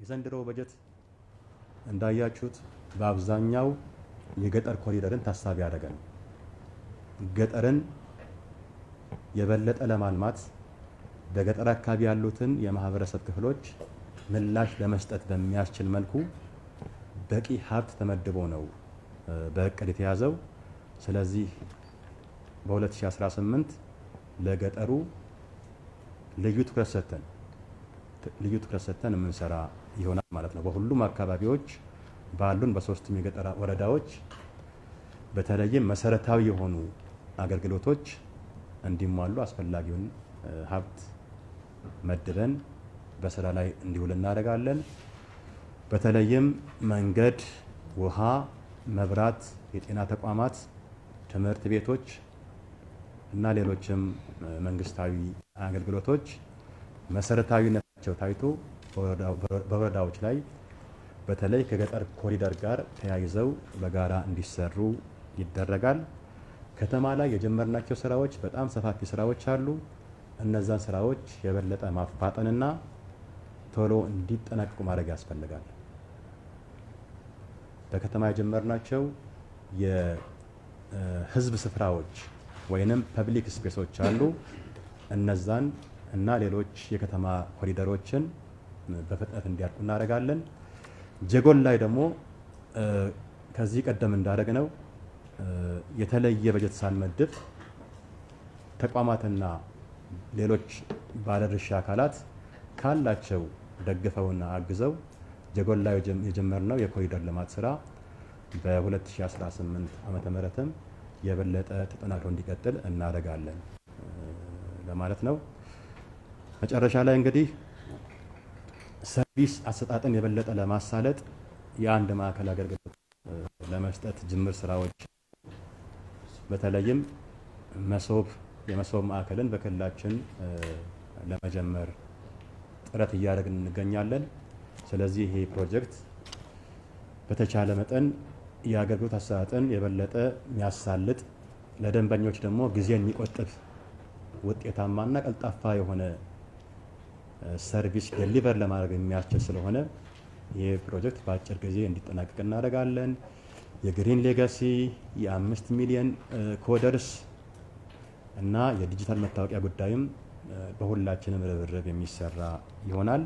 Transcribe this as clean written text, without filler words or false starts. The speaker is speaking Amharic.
የዘንድሮ በጀት እንዳያችሁት በአብዛኛው የገጠር ኮሪደርን ታሳቢ ያደረገ ነው። ገጠርን የበለጠ ለማልማት በገጠር አካባቢ ያሉትን የማህበረሰብ ክፍሎች ምላሽ ለመስጠት በሚያስችል መልኩ በቂ ሀብት ተመድቦ ነው በእቅድ የተያዘው። ስለዚህ በ2018 ለገጠሩ ልዩ ትኩረት ሰጥተን ልዩ ትኩረት ሰጥተን የምንሰራ ይሆናል ማለት ነው። በሁሉም አካባቢዎች ባሉን በሶስቱም የገጠር ወረዳዎች በተለይም መሰረታዊ የሆኑ አገልግሎቶች እንዲሟሉ አስፈላጊውን ሀብት መድበን በስራ ላይ እንዲውል እናደርጋለን። በተለይም መንገድ፣ ውሃ፣ መብራት፣ የጤና ተቋማት፣ ትምህርት ቤቶች እና ሌሎችም መንግስታዊ አገልግሎቶች መሰረታዊነታቸው ታይቶ በወረዳዎች ላይ በተለይ ከገጠር ኮሪደር ጋር ተያይዘው በጋራ እንዲሰሩ ይደረጋል። ከተማ ላይ የጀመርናቸው ስራዎች በጣም ሰፋፊ ስራዎች አሉ። እነዛን ስራዎች የበለጠ ማፋጠንና ቶሎ እንዲጠናቀቁ ማድረግ ያስፈልጋል። በከተማ የጀመርናቸው የህዝብ ስፍራዎች ወይንም public space ኦች አሉ። እነዛን እና ሌሎች የከተማ ኮሪደሮችን በፍጥነት እንዲያልቁ እናደርጋለን። ጀጎል ላይ ደግሞ ከዚህ ቀደም እንዳደረግነው የተለየ በጀት ሳንመድብ ተቋማትና ሌሎች ባለድርሻ አካላት ካላቸው ደግፈውና አግዘው ጀጎል ላይ የጀመርነው የኮሪደር ልማት ስራ በ2018 ዓመተ ምህረትም የበለጠ ተጠናክሮ እንዲቀጥል እናደርጋለን ለማለት ነው። መጨረሻ ላይ እንግዲህ service አሰጣጥን የበለጠ ለማሳለጥ የአንድ ማዕከል አገልግሎት ለመስጠት ጅምር ስራዎች በተለይም መሶብ የመሶብ ማዕከልን በክልላችን ለመጀመር ጥረት እያደረግን እንገኛለን። ስለዚህ ይሄ ፕሮጀክት በተቻለ መጠን የአገልግሎት አሰጣጥን የበለጠ የሚያሳልጥ፣ ለደንበኞች ደግሞ ጊዜን የሚቆጥብ፣ ውጤታማና ቀልጣፋ የሆነ service deliver ለማድረግ የሚያስችል ስለሆነ ይህ ፕሮጀክት በአጭር ጊዜ እንዲጠናቀቅ እናደርጋለን። የ Green Legacy፣ የ5 ሚሊየን coders እና የዲጂታል መታወቂያ ጉዳይም በሁላችንም ርብርብ የሚሰራ ይሆናል።